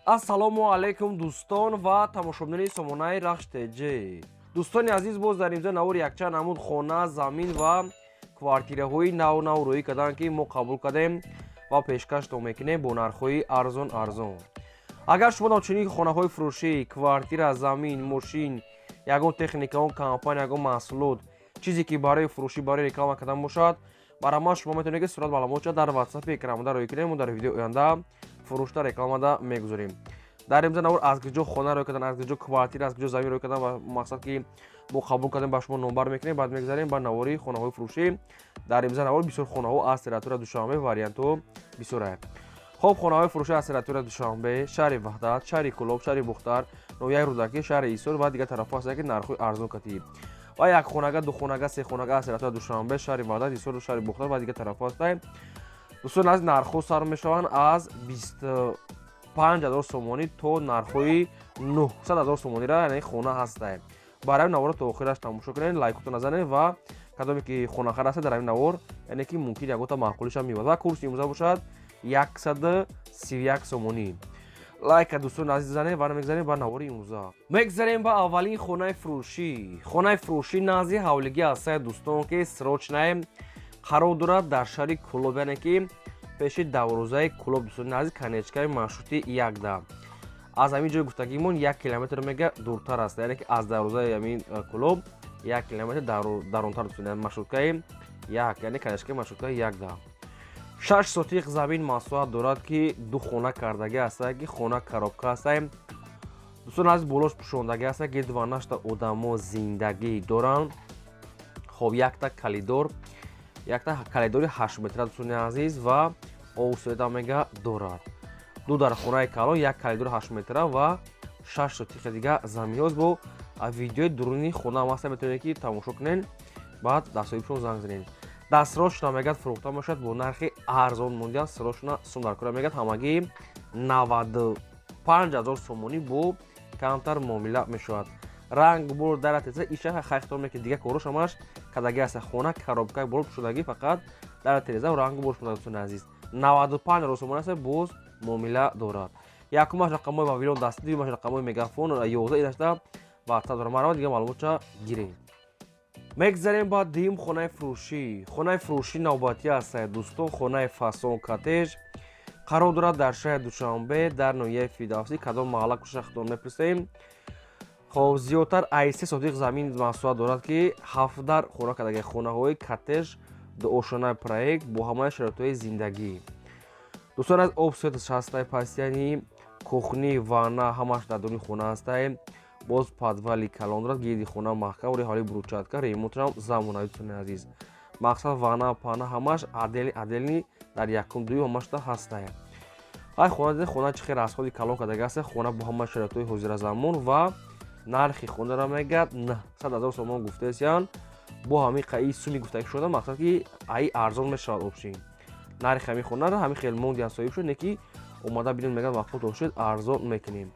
Ассалому алайкум, дӯстон ва тамошобинони сомонаи Рахш ТЖ. Дӯстони азиз, боз дар имзо навори якчанд намуд хона, замин ва квартираҳои нав нав рӯӣ карданд, ки мо қабул кардем ва пешкаштон мекунем бо нархҳои арзон арзон. Агар шумо чунин хонаҳои фурӯшӣ, квартира, замин, мошин, ягон техника, он компания, ягон маҳсулот, чизе ки барои фурӯшӣ, барои реклама кардан бошад, барама шумо метавонед, ки сурат маълумотша дар ватсапи экранмода рӯй кунем. Мо дар видеои оянда фурӯшта рекламада мегузорем. Дар имза навор аз куҷо хона рӯй кардан, аз куҷо квартира, аз куҷо замин рӯй кардан ва мақсад ки мо қабул кардем, ба шумо номбар мекунем. Баъд мегзарем ба навори хонаҳои фурӯшӣ. Дар имза навор бисёр хонаҳо аз территория Душанбе, вариантҳо бисёрае. Хоб, хонаҳои фурӯшӣ аз территория Душанбе, шаҳри Ваҳдат, шаҳри Кӯлоб, шаҳри Бухтар, ноҳияи Рӯдакӣ, шаҳри Исор ва дигар тарафҳо ҳастанд, ки нархҳои арзон катӣ ва як хонага, ду хонага, се хонага аз территория Душанбе, шаҳри Ваҳдат, Исор, шаҳри Бухтар ва дигар тарафҳо ҳастанд. Дӯстон аз нархҳо сар мешаванд аз 25 000 сомонӣ то нархҳои 900 000 сомонира, яъне хона ҳастанд. Барои наворро то охираш тамошо кунед, лайкото назанед ва кадоме ки хонахар ҳастед, дар ҳамин навор, яъне ки мумкин ягота маъқулиша меёбад. Ва курси имрӯза бошад 131 сомонӣ. Лайка, дӯстони азиз, занед ва мегзарем ба навори имрӯза. Мегзарем ба аввалин хонаи фурӯшӣ. Хонаи фурӯшӣ назди ҳавлигӣ ҳастае, дӯстон, ки срочное қарор дорад дар шаҳри Кӯлоб, яъне ки пеши дарвозаи Кӯлоб, дӯстони азиз, конечкаи маршрути якда. Аз ҳамин ҷои гуфтагимон 1 километр мега дуртар аст, яъне ки аз дарвозаи ҳамин Кӯлоб 1 километр дарунтар, дӯстони, маршруткаи як, яъне конечкаи маршруткаи якда. 6 сотиқ замин масоҳат дорад, ки ду хона кардагӣ ҳастае, ки хона коробка ҳастае, дӯстон азиз, болош пӯшондагӣ ҳастае, ки дуванашта одамо зиндагӣ доранд. Хоб, якта калидор, якта калидори 8 метра, дӯстони азиз, ва овсода мега дорад. Ду дар хонаи калон, як калидори 8 метра ва 6 сотиқи дига заминҳост. Бо видеои дуруни хона ҳам ҳаста, метавонед, ки тамошо кунед, баъд дар соҳибшон занг занед. Дастрошона мегӯяд, фурӯхта мешавад бо нархи арзон мондиан. Срочно сум дар кора, мегӯяд, ҳамагӣ 95 000 сомонӣ, бо камтар муомила мешавад. Ранг бор дара теза иша хайхтон меки, дига корош ҳамаш кадаги аст. Хона коробка, бол пӯшодагӣ, фақат дара тереза рангу бор шуда. Дӯстони азиз, 95 000 сомонӣ аст, боз муомила дорад. Якумаш рақамҳои Вавилон дастӣ, дуюмаш рақамҳои Мегафон 11 инашта ватсап дорад. Марҳамат, дига маълумотча гирем. Мегзарем ба дуюм хонаи фурӯшӣ. Хонаи фурӯшӣ навбатӣ ҳастад, дӯстон. Хонаи фасон коттедж қарор дорад дар шаҳри Душанбе, дар ноҳияи Фирдавсӣ. Кадом маҳалла куша, худон мепурсем. Хоб, зиёдтар ай 3 сотиқ замин масоҳат дорад, ки ҳафтдар хона кардаги. Хонаҳои коттедж, дуошонаи проект бо ҳамаи шароитҳои зиндагӣ. Дӯстон, аз об свет ҳастай, пастияни кухни, ванна ҳамаш дар дуруни хона ҳастай. Боз подвали калон дорад, гирди хона маҳкам, рӯи ҳавли брусчатка, ремонтам замонавӣ. Дӯстони азиз, мақсад ванна пана ҳамаш отдельный отдельный дар якум, дуюм ҳамашта ҳастай. Ай хона дида, хона чӣ хел расходи калон кардаги аст. Хона бо ҳама шароитҳои ҳозиразамон ва нархи хонаро мегӯяд 900 000 сомон гуфтаесиян. Бо ҳамин қаи суми гуфтагӣ шуда, мақсад ки аи арзон мешавад. Общий нархи ҳамин хонаро ҳамин хел мондиан соҳиб шуд, не ки омада бинед, мегӯяд, вақт шуд, арзон мекунем.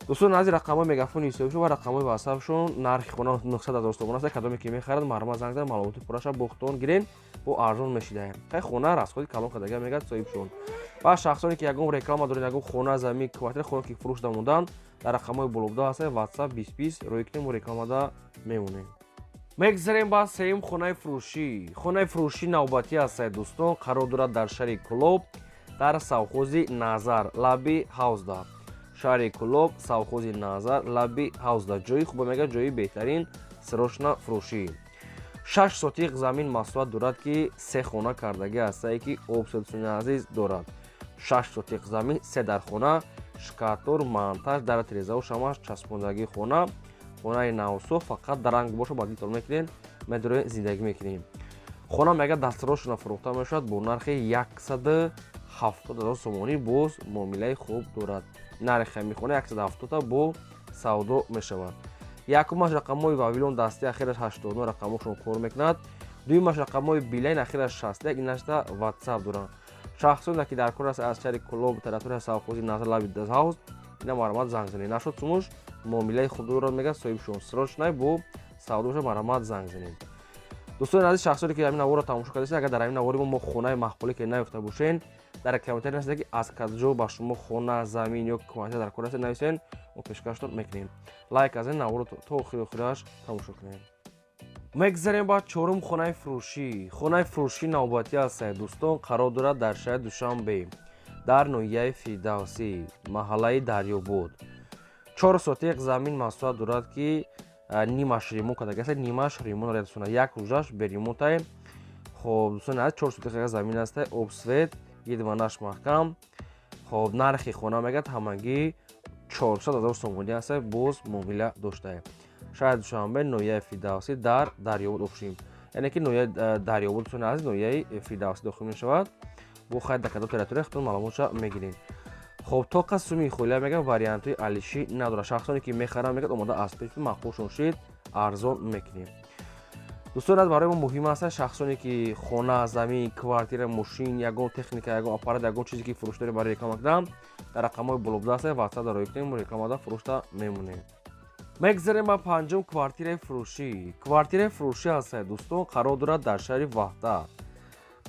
Дӯстон азиз, рақамҳои Мегафони ҳисобшон ва рақамҳои ватсапшон. Нархи хона 900 000 сомон аст. Кадоме ки мехарад, марҳамат, занг зан, маълумоти пурраша бохтон гирен, бо арзон мешидаем. Хай, хона расходи калон кардага, мегӯяд соҳибшон. Ва шахсоне ки ягон реклама доред, ягон хона, замин, квартира, хона ки фурӯш дамонданд, дар рақамҳои болобуда ҳастанд, ватсап 20 20 рӯй кунем, мо рекламада мемонем. Мегзарем ба сеюм хонаи фурӯшӣ. Хонаи фурӯшӣ навбатӣ ҳастад, дӯстон, қарор дорад дар шаҳри Кӯлоб, дар совхози Назар, лаби ҳавзда. Шаҳри Кӯлоб, совхози Назар, лаби ҳавзда. Ҷои хуба, мега, ҷои беҳтарин, срочно фурӯшӣ. 6 сотиқ замин масоҳат дорад, ки се хона кардагӣ ҳастае, ки обсӯни азиз дорад. 6 сотиқ замин, се дархона, штукатур, монтаж, дар терезаву шамаш часпондагии хона. Хонаи навсо, фақат даранг боша, ба дитол мекунем, медорем, зиндагӣ мекунем. Хона, мега, дастрошона фурӯхта мешавад бо нархи 170 000 сомонӣ, боз муомилаи хуб дорад. Нархи ҳамин хона 170 бо савдо мешавад. Якумаш рақамҳои Вавилон дасти, ахираш 89 рақамҳошон кор мекунад. Дуюмаш рақамҳои Билайн, ахираш 61 инашта ватсап доранд. Шахсоне ки дар кор аст аз шаҳри Кӯлоб, территория совхози Назар, лаби ҳавз, ина марҳамат, занг занед. Нашуд сумуш, муомилаи хуб дорад, мегӯяд соҳибшон. Срочно бо савдо боша, марҳамат, занг занед. Дӯстони азиз, шахсоне ки ҳамин наворро тамошо кардастед, агар дар ҳамин навори мо хонаи маъқуле ки наёфта бошен, дар комментарий нависед, ки аз каҷо ба шумо хона, замин ё квартира дар кор аст, нависен, мо пешкаштон мекунем. Лайк аз ин наворро то охири охираш тамошо кунем. Мегзарем ба чорум хонаи фурӯшӣ. Хонаи фурӯшӣ навбатӣ аст, дӯстон, қарор дорад дар шаҳри Душанбе, дар ноҳияи Фирдавсӣ, маҳаллаи Дарёбод. 4 сотиқ замин масоҳат дорад, ки нимаш ремонт карда аст, нимаш ремонт дорад, як рӯзаш беремонтай. Хоб, дӯстони азиз, 4 сотиқ замин аст, об, свет, гидванаш маҳкам. Хоб, нархи хона мегӯяд ҳамагӣ 400 ҳазор сомонӣ аст, боз муомила доштае. Шаҳри Душанбе, ноҳияи Фирдавсӣ, дар Дарёбод обшим, яъне ки ноҳияи Дарёбод, дӯстони азиз, ноҳияи Фирдавсӣ дохил мешавад. Бо хайр, дар кадом территория худтон маълумотша мегиред. Хоб, тоқа суми холия мегӯяд, вариантҳои алишӣ надорад. Шахсоне ки мехаранд, мегӯяд, омода аз пеш маъқулшон шид, арзон мекунем. Дӯстони аз, барои мо муҳим аст, шахсоне ки хона, замин, квартира, мошин, ягон техника, ягон аппарат, ягон чизе ки фурӯш дорем барои реклама кардан, дар рақамҳои болобуда аст, ватсап дар роӣ кунем, рекламада фурӯшта мемонем. Мегзарем ба панҷум квартираи фурӯшӣ. Квартираи фурӯшӣ аст, дӯстон, қарор дорад дар шаҳри Ваҳдат,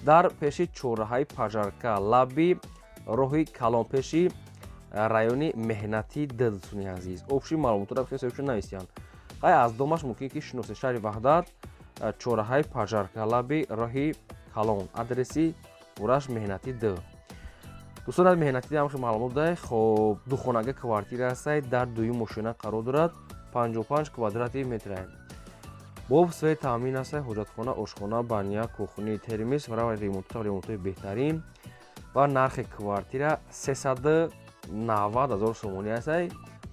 дар пеши чорраҳаи Пажарка, лаби роҳи калонпеши райони Меҳнатӣ. Дӯстони азиз, общи маълумотро хеле нависиянд. Хай, аз домаш мумкин ки шиносед. Шаҳри Ваҳдат, чорраҳаи Пажарка, лаби роҳи калон, адреси пураш Меҳнатӣ д. Дӯстон, аз Меҳнатӣ ҳам маълумот дай. Хоб, духонага квартира ҳастай, дар дуюм мошина қарор дорад, 55 квадрати метра. Бо свет таъмин аст, ҳоҷатхона, ошхона, баня, кухни, термис ва ремонтҳои беҳтарин. Ва нархи квартира 390 ҳазор сомонӣ аст.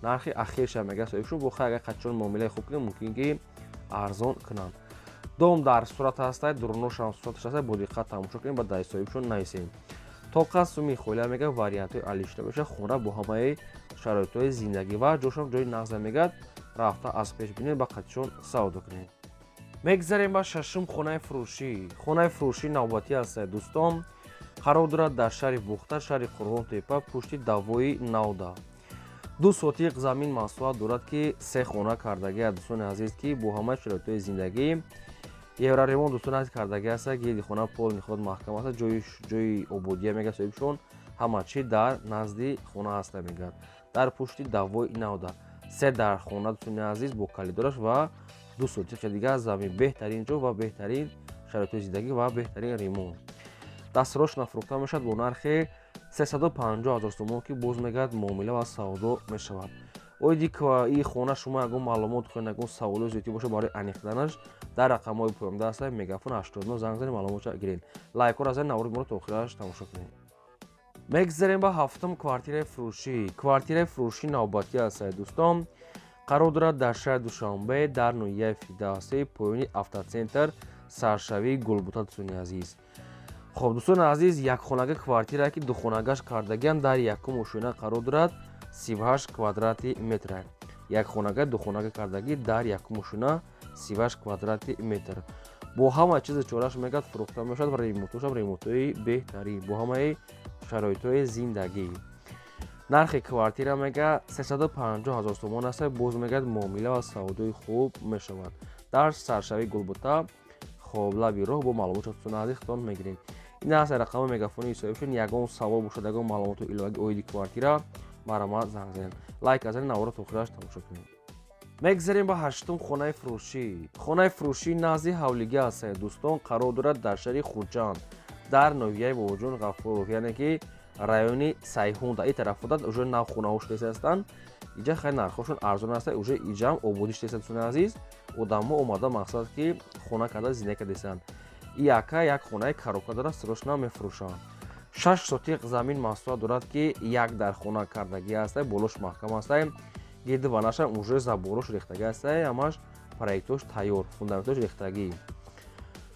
Нархи ахирша мега соҳиб бо хай, агар қачон муомилаи хуб кунем, мумкин ки арзон кунанд. Дом дар сурат ҳастай, дурношам сураташ ҳастай, бо диққат тамошо кунем, ба дай соҳибшон нависем. Тоқа суми холия мега, вариантҳои алишта меша. Хона бо ҳамаи шароитҳои зиндагӣ ва ҷошам ҷои нағза мегӯяд, рафта аз пеш бинед, ба қатишон савдо кунед. Мегзарем ба шашум хонаи фурӯшӣ. Хонаи фурӯшӣ навбатӣ аст, дӯстон, қарор дорад дар шаҳри Бухтар, шаҳри Қурғонтепа, пушти давои Навда. 2 сотиқ замин масоҳат дорад, ки се хона кардагӣ, дӯстони азиз, ки бо ҳамаи шароитҳои зиндагӣ, евроремонт, дӯстони азиз, кардагӣ аст. Гирди хона полни худ маҳкам аст, ҷои ободия мегӯяд соҳибшон, ҳама чи дар назди хона ҳаста мегӯяд. Дар пушти давои Навда се дар хона, дӯстони азиз, бо калидораш ва 2 сотиқи дигар замин, беҳтарин ҷо ва беҳтарин шароитҳои зиндагӣ ва беҳтарин ремонт. Дастрошна фурӯхта мешавад бо нархи 350 ҳазор сомон, ки боз мегӯяд муомила ва савдо мешавад. Оиди и хона шумо ягон маълумот кунед, ягон саволои зиёдӣ бошад барои аниқданаш, дар рақамҳои поёнда аст мегафон 89, занг занед, маълумотша гиред. Лайкҳоро занед, навори моро то охираш тамошо кунед. Мегзарем ба ҳафтум квартираи фурӯшӣ. Квартираи фурӯшӣ навбатӣ аст, дӯстон, қарор дорад дар шаҳри Душанбе, дар ноҳияи Фирдавсӣ, поёни автоцентр, саршавии Гулбута. Дӯстони азиз, хоб, дӯстони азиз, якхонага квартира, ки духонагаш кардагиам, дар якум ошёна қарор дорад, 38 квадрати метра. Якхонага, духонага кардагӣ, дар якум ошёна, 38 квадрати метр, бо ҳама чизи чораш мегӯяд фурӯхта мешавад ва ремонтошам ремонтҳои беҳтарин, бо ҳамаи шароитҳои зиндагӣ. Нархи квартира мега 350 ҳазор сомон аст, боз мегӯяд муомила ва савдои хуб мешавад. Дар саршавии Гулбута, хоб, лаби роҳ, бо маълумоти дӯстони азиз худтон мегиред. Ин аст рақами мегафони соҳибшон. Ягон савол бошад, ягон маълумоту иловагӣ оиди квартира, марҳамат, занг занед. Лайк азани, наворро то охираш тамошо кунед. Мегзарем ба ҳаштум хонаи фурӯшӣ. Хонаи фурӯшӣ назди ҳавлигӣ аст, дӯстон, қарор дорад дар шаҳри Хуҷанд, дар ноҳияи Бобоҷон Ғафуров, яъне ки райони Сайҳун. Дар ин тараф будад уже нав хонаҳо шудааст ҳастанд. Иҷа хеле нархҳошон арзон аст, уже иҷаам ободӣ шудааст, дӯстони азиз. Одамҳо омада, мақсад ки хона карда зиндагӣ кардастанд. И яка як хонаи коробка дорад, срочно мефурӯшанд. 6 сотиқ замин масоҳат дорад, ки як дар хона кардагӣ аст, болош маҳкам аст, гирди ванашам уже заборош рехтагӣ аст, ҳамаш проектош тайёр, фундаментош рехтагӣ.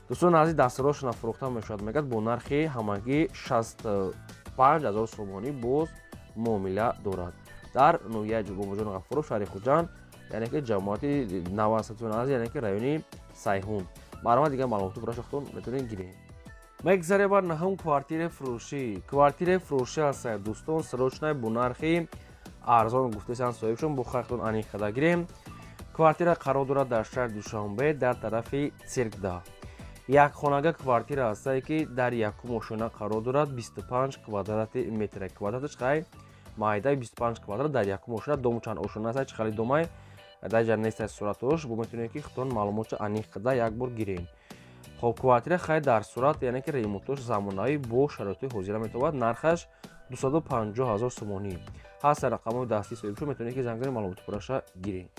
Дӯстони азиз, дастрошна фурӯхта мешавад, мегӯяд, бо нархи ҳамагӣ 65 ҳазор сомонӣ, боз муомила дорад. Дар ноҳияи Бобоҷон Ғафуров, шаҳри Хуҷанд, яъне ки ҷамоати Навасатон, яъне ки райони Сайҳун. Марҳамат, дигар маълумоти пурашохтон метавонед гиред. Мегзарем ба наҳум квартираи фурӯшӣ. Квартираи фурӯшӣ аст, дӯстон, срочная, бо нархи арзон гуфтесанд соҳибшон, бо хайртон аниқ карда гирем. Квартира қарор дорад дар шаҳри Душанбе, дар тарафи Циркда. Як хонага квартира ҳастае, ки дар якум ошёна қарор дорад, 25 квадрати метр. Квадраташ хай майдаи 25 квадрат дар якум ошёна. Дому чанд ошёна аст, чӣ хали домай дар ҷа нест суратош, бо метавонед, ки худтон маълумотша аниқ қида як бор гирем. Хоб, квартира хай дар сурат, яъне ки ремонтош замонавӣ, бо шароити ҳозира метавонад. Нархаш 250 000 сомонӣ ҳаст. Рақамҳои дастии соҳибшо, метавонед, ки занг занед, маълумоти пурраша гирем.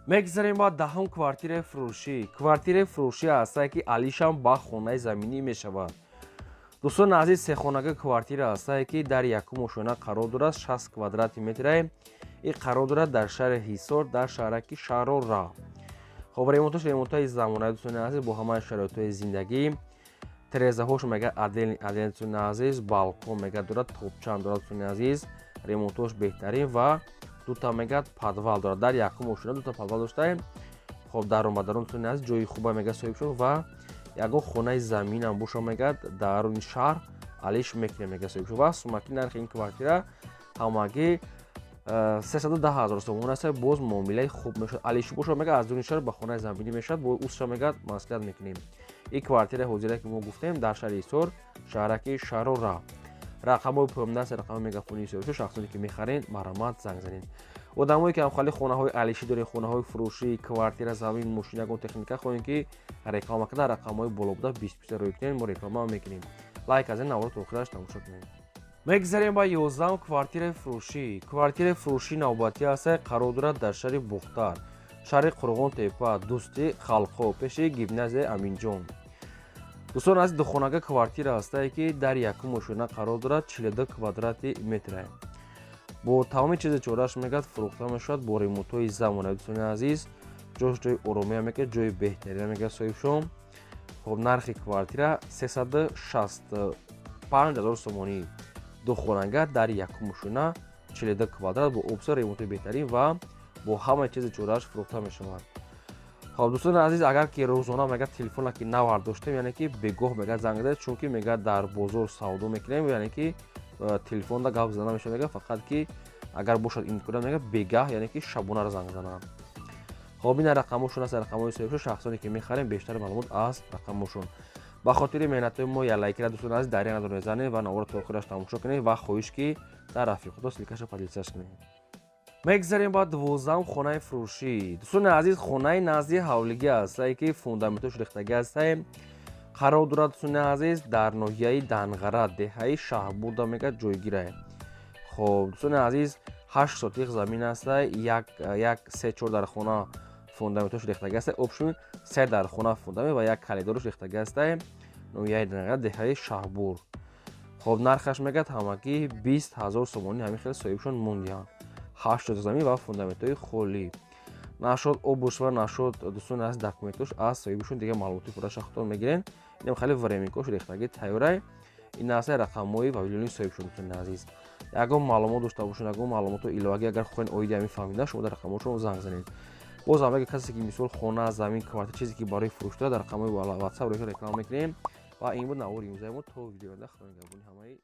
Мегзарем ба 10-ум квартираи фурӯшӣ. Квартираи фурӯшӣ ҳастае, ки алишам ба хонаи заминӣ мешавад. Дӯстони азиз, сехонага квартира ҳастае, ки дар якум ошёна қарор дорад, 60 квадрати метрае и қарор дорад дар шаҳри Ҳисор, дар шаҳраки Шарора. Хоб, ремонтош ремонтҳои замонаи, дӯстони азиз, бо ҳамаи шароитҳои зиндагӣ. Терезаҳош мега отдельный отдельный, дӯстони азиз, балкон мега дорад, топчан дорад, дӯстони азиз, ремонтош беҳтарин ва дута мега подвал дорад. Дар якум ошёна дута подвал доштаем. Хоб, даромадарон, дӯстони азиз, ҷои хуба мега соҳибшон ва ягон хонаи заминам боша, мега даруни шаҳр алиш мекунем, мега соҳибшон. Ва сумаки нархи ин квартира ҳамагӣ 310 000 сомон аст. Боз муомилаи хуб мешавад. Алиши боша, мега аз дуни шаҳр ба хонаи заминӣ мешавад, бо усша мега маслиҳат мекунем. Ин квартираи ҳозира, ки мо гуфтем, дар шаҳри Ҳисор, шаҳраки Шарора. Рақамҳои поёндаст, рақамҳои мегафонии соҳибшо. Шахсоне ки мехарен, марҳамат, занг занед. Одамое ки ҳамхали хонаҳои алишӣ доред, хонаҳои фурӯшӣ, квартира, замин, мошин, ягон техника хоҳем, ки реклама карда, рақамҳои боло буда бист рӯй кунед, мо реклама мекунем. Лайк аз ин наворо то охираш тамошо кунед. Мегзарем ба 11-ум квартираи фурӯшӣ. Квартираи фурӯшӣ навбатӣ ҳастае, қарор дорад дар шаҳри Бухтар, шаҳри Қурғон Тепа, Дӯстии халқҳо, пеши гимназияи Аминҷон. Дӯстон азиз, духонага квартира ҳастае, ки дар якум ошёна қарор дорад, 42 квадрати метре, бо тамоми чизи чораш мегӯяд фурӯхта мешавад, бо ремонтҳои замонавӣ. Дӯстони азиз, ҷош ҷои оромия мегӯяд, ҷои беҳтарина мегӯяд соҳибшон. Хоб, нархи квартира 365 000 сомонӣ. Духонага дар якум ошёна, 42 квадрат, бо обса, ремонтҳои беҳтарин ва бо ҳамаи чизи чорааш фурӯхта мешавад. Хоб, дӯстони азиз, агар ки рӯзона мега телефона ки навардоштем, яъне ки бегоҳ мега занг занед, чунки мега дар бозор савдо мекунем, яъне ки телефонда гап зада намешавад. Мега фақат ки агар бошад имкона, мега бегаҳ, яъне ки шабонара занг занам. Хоб, ина рақамошон аст, рақамҳои соҳибшо. Шахсоне ки мехарем, бештар маълумот аз рақамошон. Ба хотири меҳнатҳои мо як лайкира, дӯстони азиз, даря надоред, занед ва наворо то охираш тамошо кунед ва хоҳиш ки дар рафиқото ссылкаша поделиться кунед. Мегзарем ба 12-ум хонаи фурӯшӣ. Дӯстони азиз, хонаи назди ҳавлигӣ ҳастае, ки фундаментош рехтагӣ ҳастае, қарор дорад, дӯстони азиз, дар ноҳияи Данғара, деҳаи Шаҳбурда мега ҷойгирае. Хоб, дӯстони азиз, 8 сотих замин ҳастае, як се чор дар хона фундаментош рехтагӣ ҳастае, общем се дар хона фундамент ва як калидорш рехтагӣ ҳастае. Ноҳияи Данғара, деҳаи Шаҳбур. Хоб, нархаш мегӯяд ҳамагӣ 20 000 сомонӣ. Ҳамин хел соҳибшон мондиҳанд. 8 замин ва фундаментҳои холӣ. Нашод обуш ва нашод, дӯстони азиз, документош аз соҳибшон, дига маълумоти пурраша худтон мегирен. Инам хеле временкош рехтагӣ тайёрай. Ин ҳастаи рақамҳои вавилони соҳибшон. Дӯстони азиз, ягон маълумот дошта бошед, ягон маълумото иловагӣ агар хоҳед оиди ҳамин фаҳмидан, шумо дар рақамҳошон занг занед. Боз ҳам агар касе ки мисол хона, замин, квартира, чизе ки барои фурӯш дорад, дар рақамҳои ватсап реклама мекунем. Ва ин буд навори имрӯзаи мо. То видеои оянда, худо нигаҳбони ҳамаи.